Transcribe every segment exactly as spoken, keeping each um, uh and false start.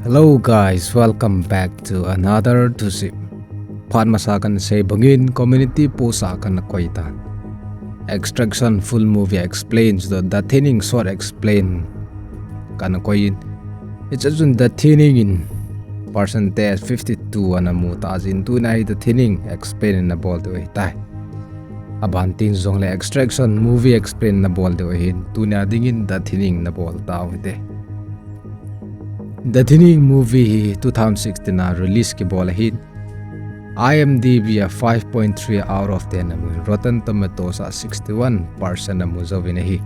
Hello guys, welcome back to another thusim. Phat masa kana sei bangin community post a kana koi tan. Extraction full movie explains, the, The Thinning short explain kana koi in. Hiche chun The Thinning in percentage fifty-two ana mu ta jin, tuna hi The Thinning explain na bol diu ahitai. Aban tin jongle Extraction movie explain na bol diu ahin, tuna dingin The Thinning na bol tau hite. The Thinning movie hi two thousand sixteen a release kibol ahin, I M D B a five point three out of ten amu, Rotten Tomatoes a sixty-one percent amu jouvin ahi.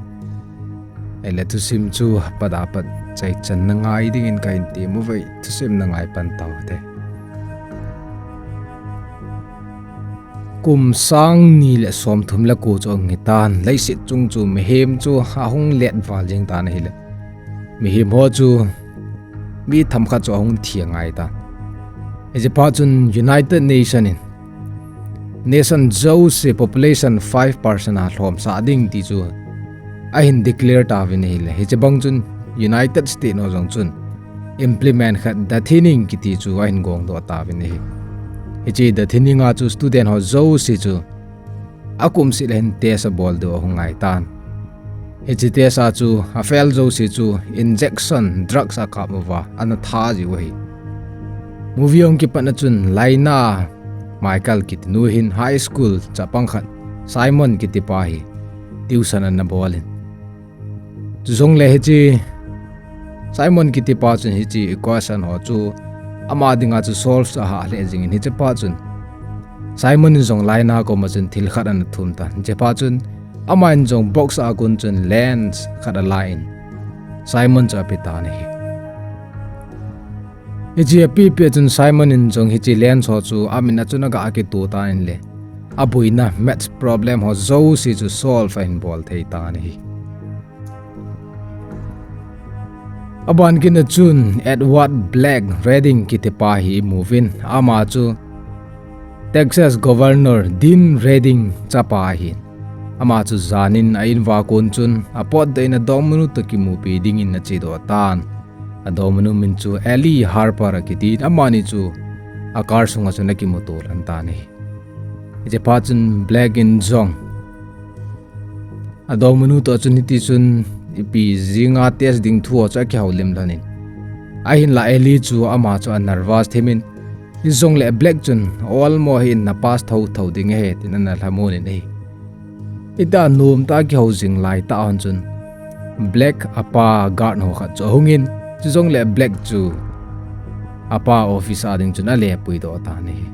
Ahile thusim chu pada pat chaichan na ngai dingin kahin temu ve, thusim na ngai pan tau hite. Kum sang ni le som thum le ko chu ahung hitan, leiset chung chu mihem chu ahung let val jing tan ahile, mihem ho chu mi themkhat chu ahung thi angai tan. Hiche phat chun United Nation in nation jouse population five percent a lhomsah ding ti chu ahin declare tauvin ahile, hiche bang chun United States ho jong chun implement khat The Thinning kiti chu ahin gongdoh tauvin ahi. Hiche The Thinning a chu student ho jouse chu akum seh le hin test abol diu ahung ngai tan. Hiche test a chu a fail jouse chu injection drugs akap uva ana tha jiu ahi. Movie ahung kipatna chun Laina Michael kiti nu hin high school chapang khat Simon kiti pa hi tuition ana bol in. Chujongle hiche Simon kiti pa chun hiche equation ho chu ama dinga chu solve chu ahah lheh jingin, hiche pa chun Simon in jong Laina koma chun thil khat ana thum tan. Hiche pa chun aman jong box a kon chun lens khat ala in Simon chu ape tan ahi. Hiche ape pet chun Simon in jong hiche lens ho chu amin a chun aga kito tan le, aboina maths problem ho jouse chu solve ahin bol thei tan ahi. Aban kit na chun Edward Black Redding kiti pa hi imu uvin, ama chu Texas Governor Dean Redding chapa ahin. Ama chu jan in a in uva kon chun apotdoh in adongmanu toh kimupi dingin achedoh tan. Adongmanu min chu Ellie Harper akiti in, amani chu a car sunga chun akimuto lhon tan ahi. Hiche phat chun Black in jong adongmanu toh chun hiti chun ipi jinga test ding thu ho chu akihoulim lhon in. Ahinla Ellie chu ama chu a nervous thim in, hijongle Black chun, "Olmo hi na pass thotho ding ahi," tin ana lhamon in ahi. Hitia nomtah a kihou jing laitah hon chun Black apa guard ho khat chu ahung in, chujongle Black chu apa office a ding chun ale puidoh tan ahi.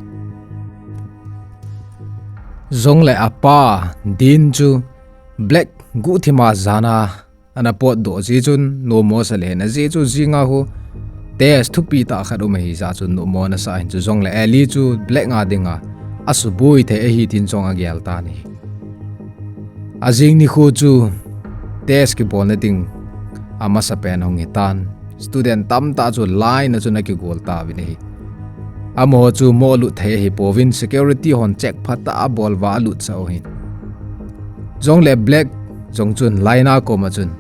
Jongle apa Dean chu Black guhthima jan a ana potdoh jeh chun nommo asa lheh in, ajeh chu jinga khu test thupi tah khat um ahi jeh chun nommo ana sa in, chujongle Ellie chu Black a dinga asuboi thei ahi tin jong agel tan ahi. Ajing nikho chu test kibolna ding amasapen ahung hitan. Student tamtah chu line a chun akigol tauvin ahi. Amaho chu moh lut thei ahipouvin, security hon check phatah a abol uva alutsah u ahin. Jongle Black jong chun Laina koma chun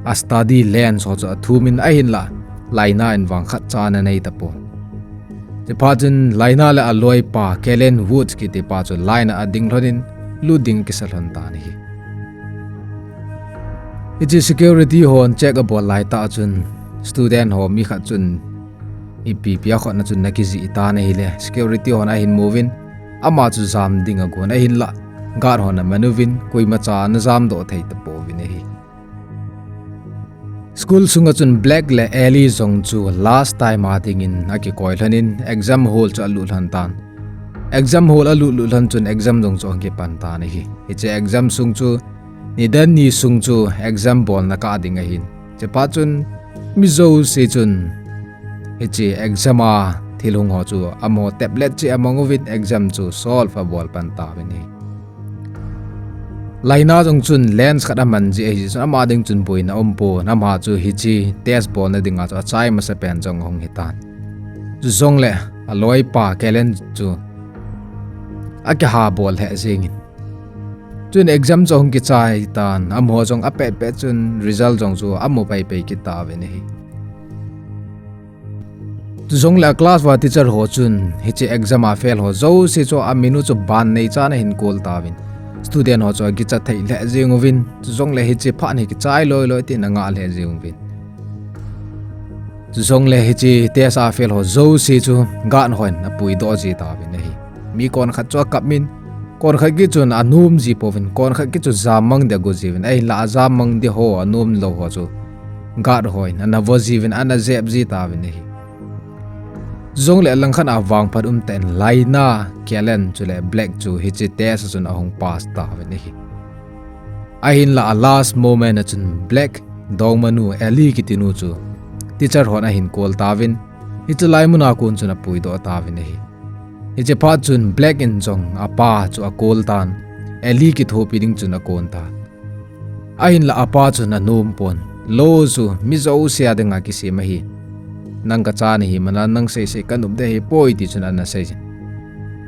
a study lens ho chu athum in, ahinla Laina in vang khatcha ana nei tapon. Hiche phat chun Laina le aloipa Kellen Woods kiti pa chu line a ading lhon in lut ding akisa lhon tan ahi. Hiche security hon check abol laitah chun student ho mi khat chun ipi ipi akhotna chun ana kijih tan ahile, security hon ahin mu uvin, ama chu jam ding agon, ahinla guard hon aman uvin, koimacha ana jamdoh thei tapouvin ahi. School sunga chun Black le Ellie jong chu last time a dingin akikoi lhon in exam hall chu alut lhon tan. Exam hall alut lut lhon chun exam jong chu ahung kipan tan ahi. Hiche exam sung chu nidan ni sung chu exam bolna kah ding ahin. Hiche phat chun mi jouse chun hiche exam a thil hung ho chu amaho tablet cheh amang uvin exam chu solve abol pan tauvin ahi. Laina jong chun lens khat aman jeh ahi chun ama ding chun boina aumpon, ama chu hiche test bolna dinga chu achai masapen jong ahung hitan. Chujongle aloipa Kellen chu akiha bol lheh jengin. Chun exam chu ahung kichai tan, amaho jong apet pet chun result jong chu amu pai pai kit tauvin ahi. Chujongle a class uva teacher ho chun hiche exam a fail ho jouse chu amin u chu ban neichan ahin call tauvin, student ho chu akicha thei lheh jeng uvin, chujongle hiche phat hi kichai loi loi tin anga lheh jeng uvin. Chujongle hiche test a fail ho jouse chu guard hon apuidoh ji tauvin ahi. Mi konkhat chu akap in, konkhat kit chun anom ji pouvin, konkhat kit chu jammang ding ago jiuvin, ahinla ajammang ding ho, anom lou ho chu guard hon ana vo jiuvin, ana jep ji tauvin ahi. Chujongle alangkhat a vangphat umtah in Laina, Kellen chule Black chu hiche test a chun ahung pass tauvin ahi. Ahinla a last moment a chun Black dongmanu Ellie kitinu chu teacher hon ahin call tauvin, hiche lai muna kon chun apuidoh tauvin ahi. Hiche phat chun Black in jong apa chu acall tan, Ellie kithopi ding chun akon tan. Ahinla apa chun anom pon, law chu mi jouse a dinga kisem ahi. Nang kacha nahi mana nang seisei kanop ding ahipoi ti chun ana seijin.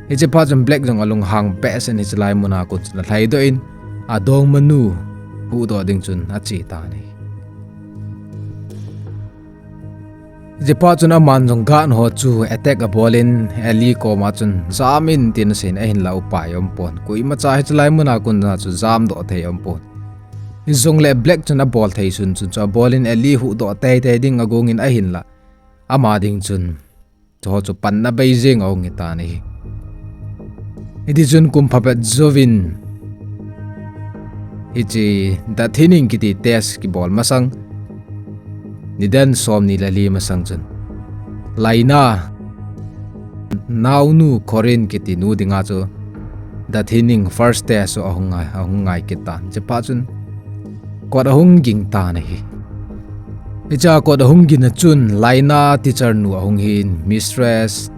Hiche phat chun Black jong alunghang behseh in hiche lai muna kon chun alhaidoh in, adongmanu huhdoh ding chun ache tan ahi. Hiche phat chun aman jong guard ho chu attack abol in, Ellie koma chun jam in tin aseiyin, ahinla upai aumpon. Koimacha hiche lai muna kon a chu jamdoh thei aumpon. Hijongle Black chun abol thei sun chun chu abol in, Ellie huhdoh teitei ding agong in, ahinla ama ding chun chuho chu panna bei jeng ahung hitan ahi. Hiti chun kum phabep jouvin hiche The Thinning kiti test kibol masang, nidan somni le li masang chun Laina naonu Corinne kitinu dinga chu The Thinning first test chu ahung ngai, ahung ngai kit tan. Hiche phat chun kot ahung ging tan ahi. Hichea kot ahung gin a chun Laina teacher nu ahung hin, Mistress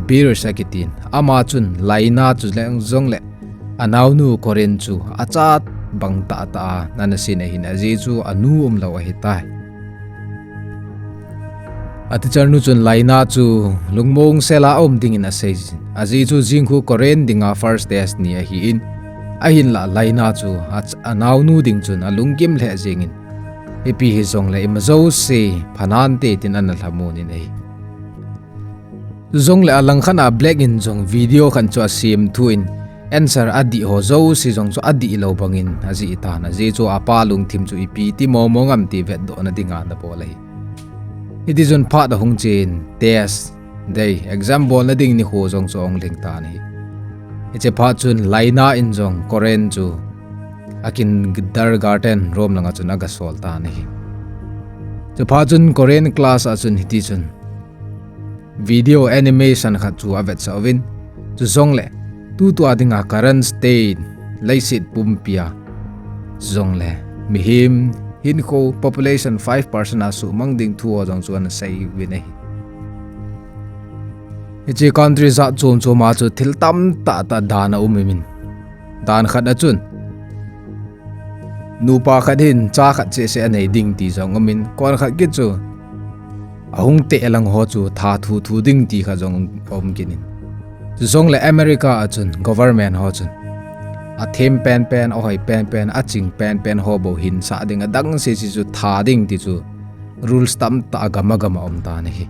Beers akitin. Ama chun Laina chu leng jongle anaonu Corinne chu achat bang tahtah a ana sin ahin, ajeh chu anu umlou ahitai. A teacher nu chun Laina chu lungmong sela aum dingin aseijin, ajeh chu jing khu Corinne dinga first test ni ahin, ahinla Laina chu a, anaonu ding chun alungkim lheh jengin, ipi hijongle ima jouse phanante tin ana lhamon in ahi. Chujongle alangkhat a Black in jong video khat chu asemthu in, answer adih ho jouse jong chu adihlou bangin ajih tan, ajeh chu apa lungthim chu ipi ti momo ngam ti vetdohna dinga ana bol ahi. Hiti chun phat ahung chen, test day, exam bolna ding nikho jong chu ahung lhing tan ahi. Hiche phat chun Laina in jong Corinne chu a kindergarten room langa chun agasol tan ahi. Chuphat chun Corinne class a chun hiti chun video animation khat chu avetsah uvin, chujongle tutua dinga current state, leiset pumpia, chujongle mihem hinkho population five percent a suhmang ding thu ho jong chu ana sei uvin ahi. Hiche country jat chom choma chu thil tamtah tah dan aum umin, dan khat a chun nupa khat hin cha khat cheh seh anei ding ti jong umin, konkhat kit chu ahung teh lang ho chu tha thu thu ding ti khat jong um kit in. Chujongle America a chun government ho chun athem penpen, ahoi penpen, aching penpen ho bou hinsah ding, adang sese chu tha ding ti chu rules tamtah agam agam a um tan ahi.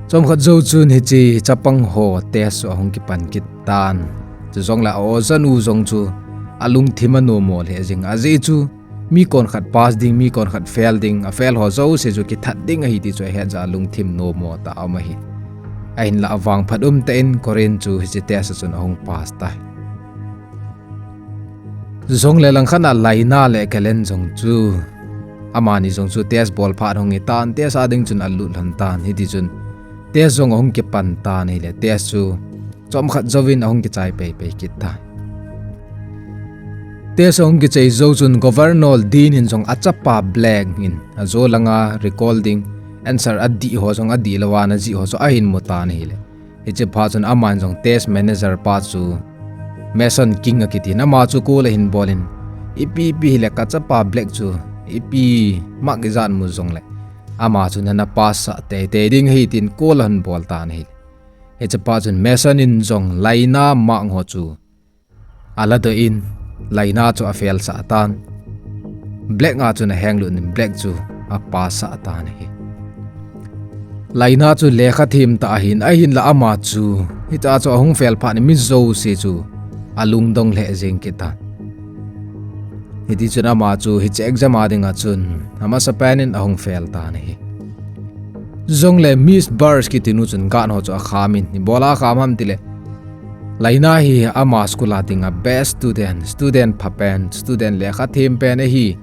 Chomkhat jou chun hiche chapang ho test chu ahung kipan kit tan. Chujongle a ojanu jong chu alungthim anomo lheh jeng, ajeh chu mi konkhat pass ding, mi konkhat fail ding, a fail ho jouse chu kithat ding ahi ti chu ahet jeh a alungthim nomo tah a um ahi. Ahinla avangphat umtah in Corinne chu hiche test a chun ahung pass tai. Chujongle langkhat a Laina le Kellen jong chu, amani jong chu test bol phat hung hitan, test a ding chun alut lhon tan, hiti chun test jong ahung kipan tan ahile, test chu chomkhat jouvin ahung kichai peipei kit tan. Test ahung kichai jou chun Governor Dean in jong achapa Black in ajo langa recall ding, answer adih ho jong adih louva ana jih ho chu ahin mu tan ahile, hiche phat chun aman jong test manager pa chu Mason King akiti in, ama chu call ahin bol in, ipi ipi hile kachapa Black chu ipi mark ijat mu jongle ama chu nana pass sah teitei ding ahi tin call ahin bol tan ahile, hiche phat chun Mason in jong Laina mark ho chu aladoh in, Laina chu afail sah tan, Black a chun ahenglut in Black chu apass sah tan ahi. Laina chu lekha them tah ahin, ahinla ama chu hitia chu ahung fail phat in mi jouse chu alungdong lheh jeng kit tan. Hiti chun ama chu hiche exam a dinga chun amasapen in ahung fail tan ahi. Chujongle Miss Burst kiti nu chun guard ho chu akham in, ibola akham ham tile, Laina hi ama school a dinga best student, student phapen, student lekha them pen ahi.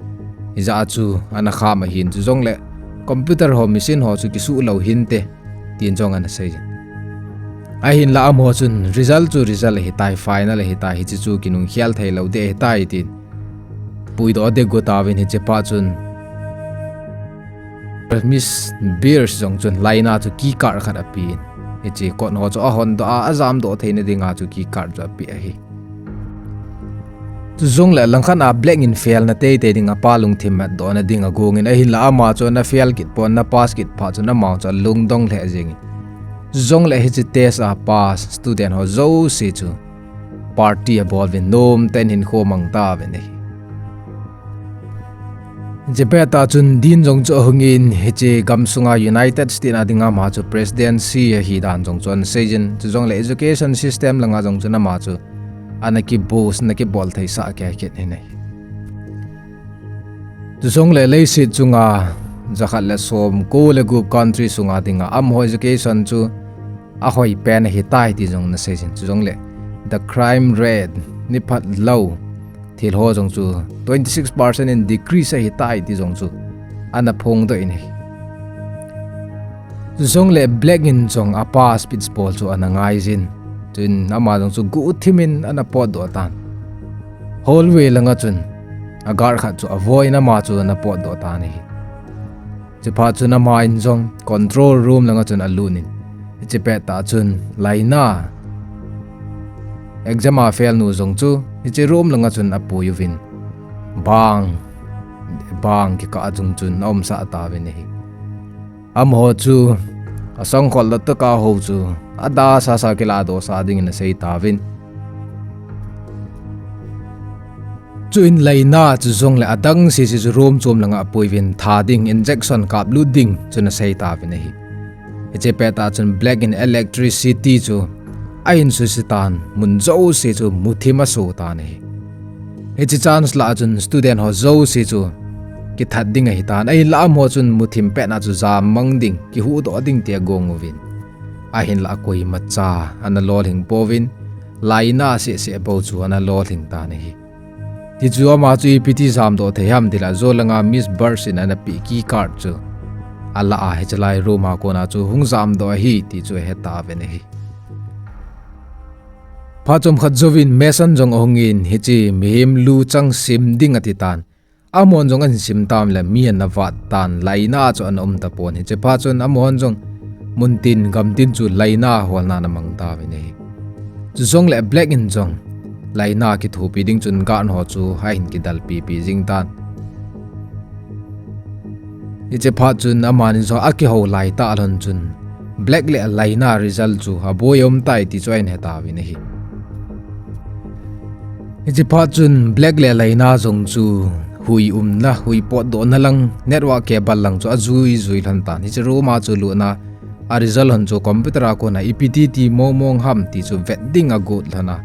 Hijeh a chu ana kham ahin, chujongle computer ho, machine ho chu kisuh lou hinte, tin jong ana sei jin. Ahinla amaho chun result chu result ahitai, final ahitai, hiche chu kinungkhel thei lou ding ahitai tin puidoh ding got tauvin, hiche phat chun Miss Burst jong chun Laina chu key card khat apen, hiche kot ho chu ahondoh a, ajamdoh theina dinga chu key card chu apeh ahi. Chujongle langkhat a Black in fail na teitei ding, apa lungthim matdohna ding agong in, ahinla ama chu ana fail kit pon, ana pass kit phat chun ama chu alungdong lheh jeng in. Chujongle hiche test a pass student ho jouse chu party abol uvin, nomtah in hinkho amang tauvin ahi. Hiche pettah chun Dean jong chu ahung in, hiche gamsunga United States a dinga ama chu presidency ahi dan jong chu ana sei jin, chujongle education system langa jong chun ama chu ana ki boost, ana kibol theisah kei kit in ahi. Chujongle leiset chunga jakhat le somko le gup country sunga dinga amaho education chu ahoi pen ahitai ti jong ana sei jin, chujongle the crime rate, ni phatlou thil ho jong chu twenty six percent in decrease ahitai ti jong chu ana phongdoh in ahi. Chujongle Black in jong apa speech bol chu ana ngai jin, chuin ama jong chu guhthim in ana potdoh tan. Hallway langa chun a guard khat chu avoh in ama chu ana potdoh tan ahi. Hiche phat chun ama in jong control room langa chun alut in, hiche pettah chun Laina, exam a fail nu jong chu hiche room langa chun apui uvin, bang, bang kikah a jong chun aumsah tauvin ahi. Amaho chu asangkhol lou tah a hou chu ada sasa kilahdoh sah dingin asei tauvin. Chuin Laina chujongle adang sese chu room chom langa apui uvin, tha ding, injection kaplut ding chun asei tauvin ahi. Hiche pettah chun Black in electricity chu ahin suse tan, mun jouse chu muthim aso tan ahi. Hiche chance lah a chun student ho jouse chu kithat ding ahitan, ahinla amaho chun muthim petna chu jammang ding, kihuhdoh ding ti agong uvin, ahinla koimacha ana lolhing pouvin, Laina sehseh bou chu ana lolhing tan ahi. Hichu ama chu ipi ti jamdoh thei ham tile, jolanga Miss Burst in ana peh key card chu alah a, hiche lai room a kona chu hung jamdoh ahi ti chu ahe tauvin ahi. Phat chomkhat jouvin Mason jong ahung in, hiche mihem luchang sem ding ati tan. Amahon jong ahin sem tauvin le mi ana vat tan, Laina chu ana um tapon. Hiche phat chun amahon jong muntin gamtin chu Laina holna ana mang tauvin ahi. Chujongle Black in jong Laina kithopi ding chun guard ho chu ahin kidalpipi jing tan. Hiche phat chun amani jong akihou laitah lhon chun Black le Laina result chu aboi aumtai ti chu ahin he tauvin ahi. Hiche phat chun Black le Laina jong chu hui umna, hui potdohna lang, network cable lang chu ajui jui lhon tan. Hiche room a chu lutna, a result lhon chu computer a kona ipi ti ti mong mong ham ti chu vet ding agot lhon a,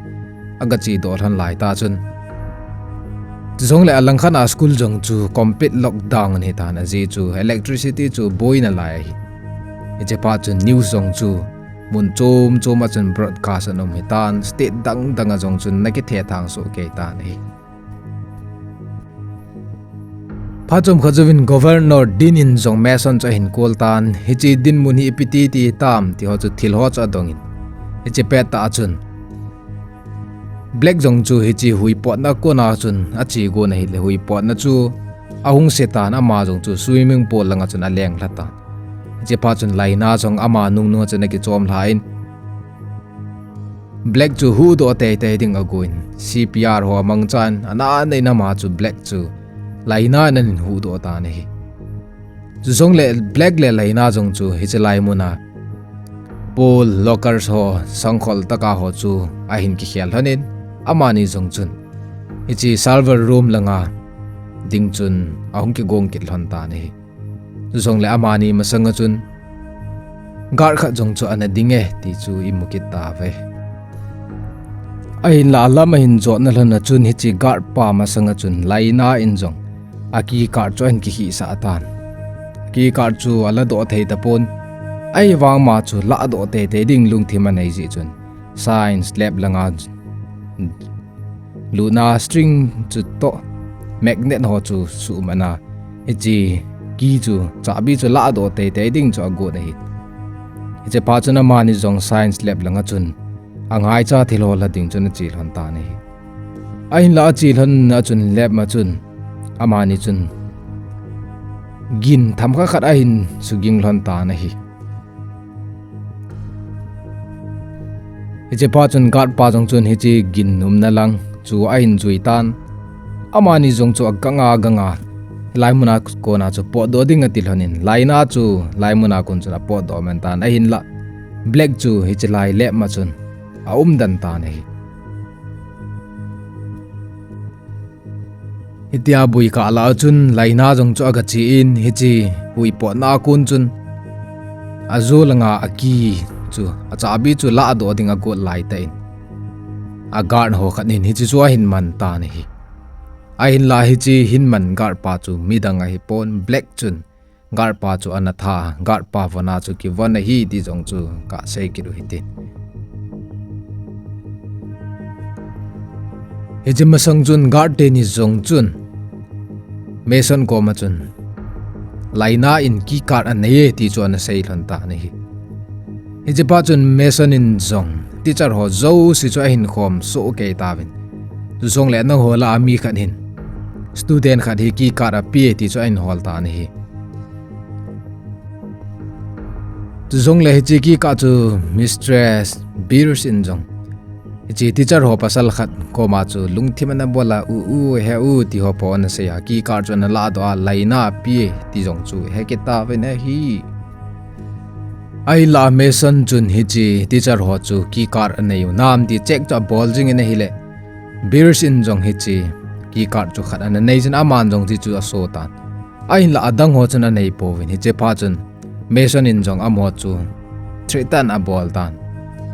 agachedoh lhon laitah chun, chujongle alangkhat a school jong chu complete lockdown ahitan, ajeh chu electricity chu boina lai ahi. Hiche phat chun news jong chu mun chom chom a chun broadcast ana um hitan, state dang dang a jong chun ana kithethang soh kei tan ahi. Phat chomkhat jouvin Governor Dean in jong Mason chu ahin call tan, hiche dinmun hi ipi ti ti hitam ti ho chu thil ho chu adong in. Hiche pettah a chun Black jong chu hiche hui potna kona chun ache gon ahile, hui potna chu ahung se tan, ama jong chu swimming pool langa chun aleng lha tan. Hiche phat chun Laina jong ama nungnung a chun akichom lha in, Black chu huhdoh teitei ding agon, C P R ho amangchan, ana nei in ama chu Black chu Laina in ahin huhdoh tan ahi. Chujongle Black le Laina jong chu hiche lai muna pool, lockers ho, sangkhol tah a ho chu ahin kikhel lhon in, amani jong chun hiche server room langa ding chun ahung kigong kit lhon tan ahi. Chujongle amani masanga chun Guard khat jong chu ana ding e ti chu imu kit tauve. Ahinlah alam ahin jotna lhon a chun hiche guard pa masanga chun Laina in jong a keycard chu ahin kikhisah tan. Keycard chu aladoh thei tapon, ahivang ama chu ladoh teitei ding lungthim anei jeh chun science lab langa lutna string chu toh magnet ho chu suhmana, hiche key chu, chabi chu ladoh teitei ding chu agot ahi. Hiche phat chun amani jong science lab langa chun angaicha thil ho la ding chun ache lhon tan ahi. Ahinlah ache lhon a chun lab ma chun amani chun gin themkhat khat ahin suging lhon tan ahi. Hiche phat chun guard pa jong chun hiche gin umna lang chu ahin jui tan. Amani jong chu aganga aganga hilai muna kona chu potdoh ding ati lhonin, Laina chu hilai muna kon chun apotdoh man tan, ahinlah Black chu hiche lai lab ma chun aumden tan ahi. Hitia bui kah lah a chun Laina jong chu agache in, hiche hui potna a kon chun ajo langa a key chu, achabi chu ladoh ding agot laitah in, a guard ho khat in hiche chu ahin man tan ahi. Ahinlah hiche hin man guard pa chu midang ahipon, Black chun guard pa chu ana tha, guard pa vona chu kivon ahi ti jong chu kasei kit u hitin. Hiche masang chun guard teni jong chun Mason koma chun Laina in keycard anei e ti chu ana sei lhon tan ahi. Hiche phat chun Mason in jong teacher ho jouse chu ahin khom soh kei tauvin, chujongle nangho lah a mi khat hin student khat hi keycard ape e ti chu ahin hol tan ahi. Chujongle hiche keycard chu Mistress Beers in jong hiche teacher ho pasal khat koma chu lungthim ana bol a, u u he u ti ho po ana sei a, keycard chu ana ladoh a, Laina ape ti jong chu he kit tauvin ahi. Ahinlah Mason chun hiche teacher ho chu keycard anei u nam ti check chu abol jingin ahile, Beers in jong hiche keycard chu khat ana nei jin aman jong hiche chu aso tan. Ahinlah adang ho chun anei pouvin, hiche phat chun Mason in jong amaho chu threaten abol tan.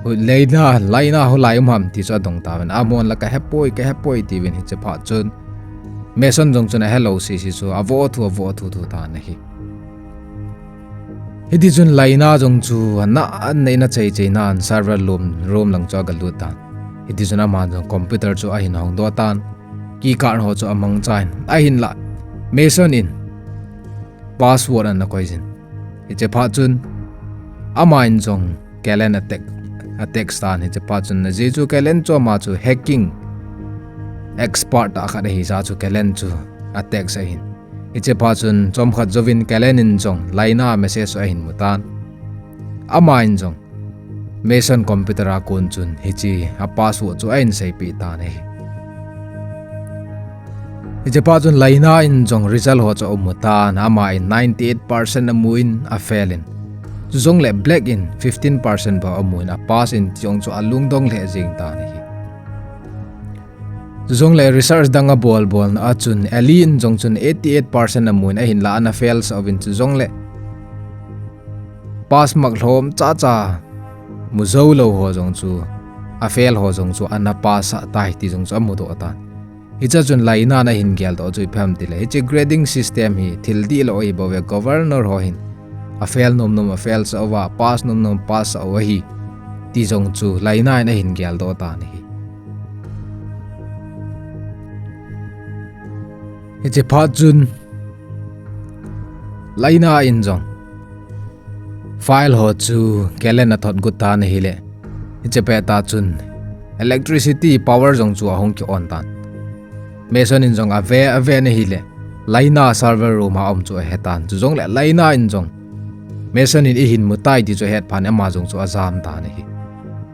Hu Laina, Laina hoilai um ham ti chu adong tauvin, amahon la kahepoi, kahepoi tiuvin, hiche phat chun Mason jong chun ahelou sese chu avoh thu, avoh thuthu tan ahi. Hitichun Laina jong chu ana, ana neina cheichei nan server room, room lang chu agalut tan. Hitichun aman jong computer chu ahin hongdoh tan. Keycard ho chu amangchan. Ahinlah Mason in password ana koijin, hiche phat chun aman jong Kellen a text, a text tan. Hiche phat chun ajeh chu Kellen chu ama chu hacking expert tah khat ahijeh chu Kellen chu a text ahin. Hiche phat chun chomkhat jouvin Kellen in jong Laina message chu ahin mutan. Aman jong Mason computer a kon chun hiche a password chu ahin seipeh tan ahi. Hiche phat chun Laina in jong result ho chu amutan, aman ninety eight percent amun afail in, chujongle Black in fifteen percent bou amun apass in ti jong chu alungdong lheh jeng tan ahi. Chujongle research dang abolbolna a chun Ellie in jong chun eighty eight percent amun, ahinlah ana fail sah uvin, chujongle pass mark lhom chacha mu joulou ho jong chu, afail ho jong chu ana pass sah tai ti jong chu amudoh tan. Hichea chun Laina in ahin geldoh chu ipi ham itile, hiche grading system hi thil dihlou ahibouve, governor ho hin afail nomnom afail sah uva, pass nomnom pass sah u ahi ti jong chu Laina in ahin geldoh tan ahi. Hiche phat chun Laina in jong file ho chu Kellen in athot got tan ahile, hiche pettah chun electricity power jong chu ahung ki on tan. Mason in jong ave, aven ahile, Laina server room a um chu ahetan. Chujongle Laina in jong Mason in eihin mutai ti chu ahet phat in ama jong chu ajam tan ahi.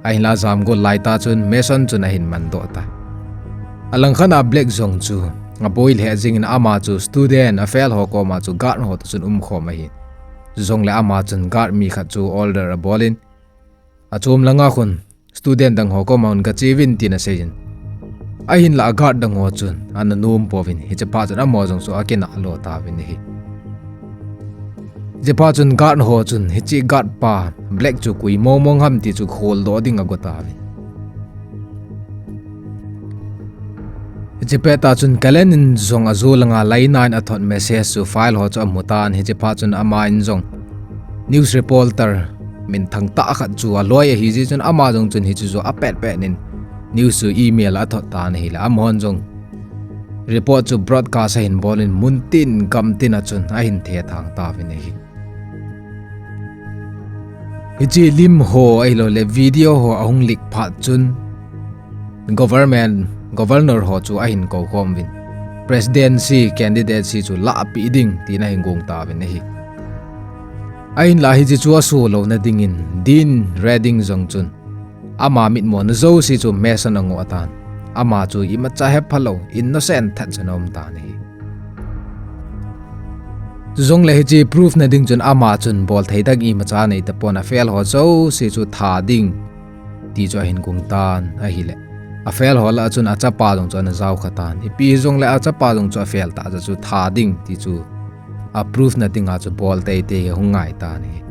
Ahinla ajam got laitah chun Mason chun ahin mandoh tai. Alangkhat a Black jong chu aboi lheh jengin ama chu student afail ho koma chu guard ho toh chun umkhom ahin. Chujongle ama chun guard mi khat chu order abolin, achom langa khun student dang ho koma hung gacheuvin tin aseijin. Ahinla a guard dang ho chun ana nom pouvin, hiche phat chun amaho jong chu akinah lo tauvin ahi. Hiche phat chun guard ho chun hiche guard pa Black chu koi mong mong ham ti chu kholdoh ding agot tauvin. Hiche pet a chun Cullen in jong ajo langa Lina in athot message chu file ho chu amu tan, hiche phat chun ama in jong news reporter minthang tah khat chu aloi ahi jeh chun ama jong chun hiche chu apet pet in news chu email a athot tan ahile, amahon jong report chu broadcast ahin bol in mun tin gam tin a chun ahin thethang tauvin ahi. Hiche lim ho ahilou le video ho ahung leak phat chun government, governor ho chu ahin kou khom uvin, presidency candidacy chu lahpeh ding tin ahin gong tauvin ahi. Ahinlah hiche chu aso louna dingin Dean Redding jong chun ama mitmo na jouse chu Mason angoh tan. Ama chu imacha hephalou, innocent that chun aum tan ahi. Chujongle hiche proof na ding chun ama chun bol thei dang imacha nei tapon, a fail ho jouse chu that ding ti chu ahin gong tan ahile, a fail ho lah a chun achapa jong chu ana jao kha tan. Ipi hijongle achapa jong chu a fail tah jeh chu that ding ti chu a proof na dinga chu bol teitei ahung ngai tan ahi.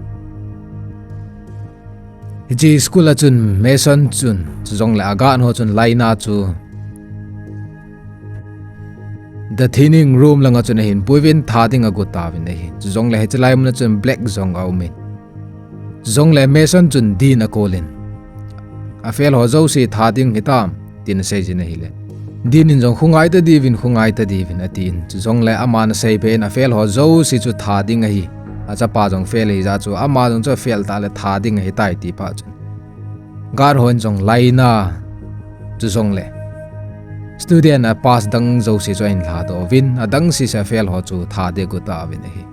Hiche school a chun Mason chun, chujongle a guard ho chun Lina chu the thinning room langa chun ahin puiyin that ding agot tauvin ahi. Chujongle hiche lai mun a chun Black jong aumin. Chujongle Mason chun Dean akolin, a fail ho jouse that ding hitam tin aseijin ahile, Dean in jong khongai ta diuvin, khongai ta diuvin atin. Chujongle aman asei peh in a fail ho jouse chu that ding ahi. Achapa jong fail ahi jeh chu ama jong chu a fail tah le that ding ahitai ti phat chun guard hon jong Lina chujongle student a pass dang jouse chu ahin lhadoh uvin, adang sese a fail ho chu that ding agot tauvin ahi.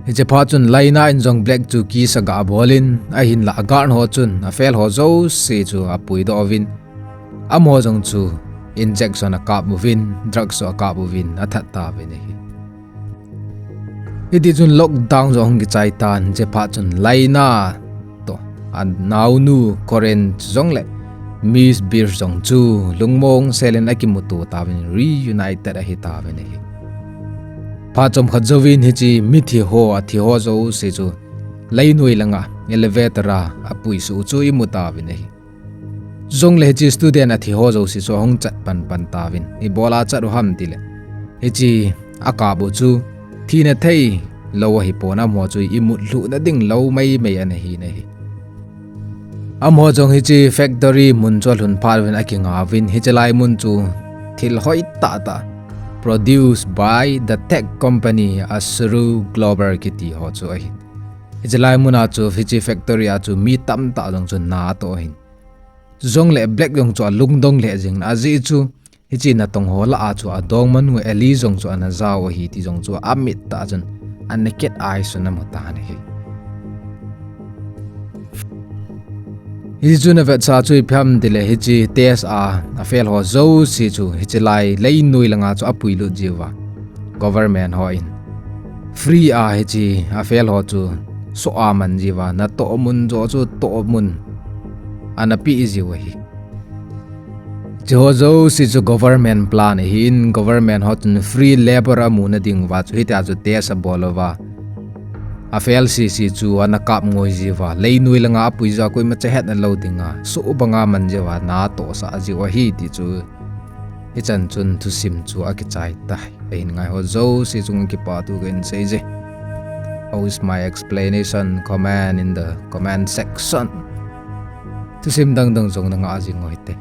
Hiche phat chun Lina in jong Black chu kiss aga bolin, ahinlah a guard ho chun a fail ho jouse chu apuidoh uvin, amaho jong chu injection akap uvin, drugs akap uvin, athat tauvin ahi. Hiti chun lockdown jong ahung kichai tan, hiche phat chun Lina toh anaonu Corinne chujongle Miss Beers jong chu lungmong selin akimuto tauvin, reunited ahi tauvin ahi. Phat chomkhat jouvin hiche mithi ho, athi ho jouse chu leinoi langa elevator a apuisuh u chu imu tauvin ahi. Chujongle hiche student athi ho jouse chu ahung chat panpan tauvin, ibola chat u ham tile, hiche akap u chu thina theilou ahipon, amaho chu imut lhuhna ding lou maimai ana hi ahi. Amaho jong hiche factory mun chu alhun phat uvin akingauvin, hiche lai mun chu thil hoitah tah, produced by the tech company Asuru Global kiti ho chu ahi. Hiche lai muna chu hiche factory a chu mi tamtah jong chu na atoh ahin. Chujongle Black jong chu alungdong lheh jengin, ajeh chu hiche natong ho lah a chu adongmanu Ellie jong chu ana jao ahi ti jong chu amit tah chun a naked eye chun amu tan ahi. Hiche chun avetsah chu ipi ham tile hiche test a a fail ho jouse chu hiche lai leinoi langa chu apuilut jiuva, government hon free a hiche a fail ho chu soh a man jiuva, natoh mun joh chu toh mun ana peh jiu ahi. Hiche ho jouse chu government plan ahin, government ho chun free labor amuna dinguva chu hitia chu test abol uva, a fail sese chu ana kap ngoi jiuva, leinoi langa apui jiuva, koimacha hetna lou dinga soh banga man jiuva natohsah jiu ahi ti chu hichan chun thusim chu akichai tai. Ahin ngai ho jouse chunga kipathu kahin seije. How is my explanation? Comment in the comment section. Thusim dangdang jong nangah jing uhite.